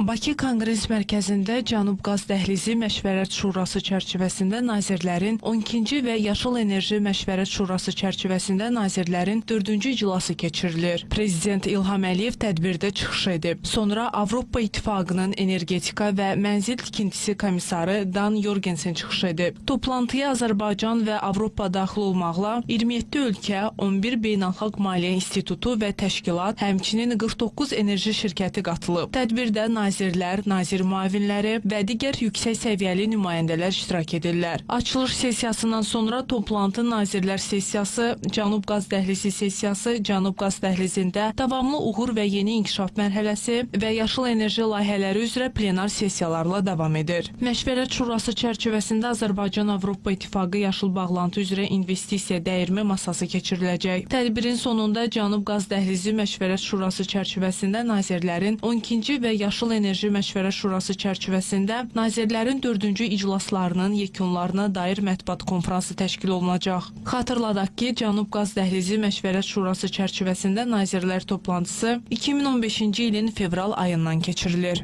Bakı Konqres Mərkəzində Cənub Qaz Dəhlizi Məşvərət Şurası çərçivəsində nazirlərin 12-ci və Yaşıl Enerji Məşvərət Şurası çərçivəsində nazirlərin 4-cü iclası keçirilir. Prezident İlham Əliyev tədbirdə çıxış edib. Sonra Avropa İttifaqının Energetika və Mənzil Tikintisi Komissarı Dan Jorgensen çıxış edib. Toplantıya Azərbaycan və Avropa daxil olmaqla 27 ölkə, 11 beynəlxalq maliyyə institutu və təşkilat, həmçinin 49 enerji şirkəti qatılıb. Tədbirdə nazirlər, nazir müavinləri və digər yüksək səviyyəli nümayəndələr iştirak edirlər. Açılış sessiyasından sonra toplantı nazirlər sessiyası, Cənub Qaz Dəhlizi sessiyası, Cənub Qaz Dəhlizində davamlı uğur və yeni inkişaf mərhələsi və yaşıl enerji layihələri üzrə plenar sessiyalarla davam edir. Məşvərət Şurası çərçivəsində Azərbaycan Avropa İttifaqı yaşıl bağlantı üzrə investisiya dəyirmi masası keçiriləcək. Tədbirin sonunda Cənub Qaz Dəhlizi Məşvərət Şurası çərçivəsində nazirlərin 12-ci və Yaşıl Enerji Məşvərət Şurası çərçivəsində nazirlərin 4-cü iclaslarının yekunlarına dair mətbuat konfransı təşkil olunacaq. Xatırladaq ki, Cənub Qaz Dəhlizi Məşvərət Şurası çərçivəsində nazirlər toplantısı 2015-ci ilin fevral ayından keçirilir.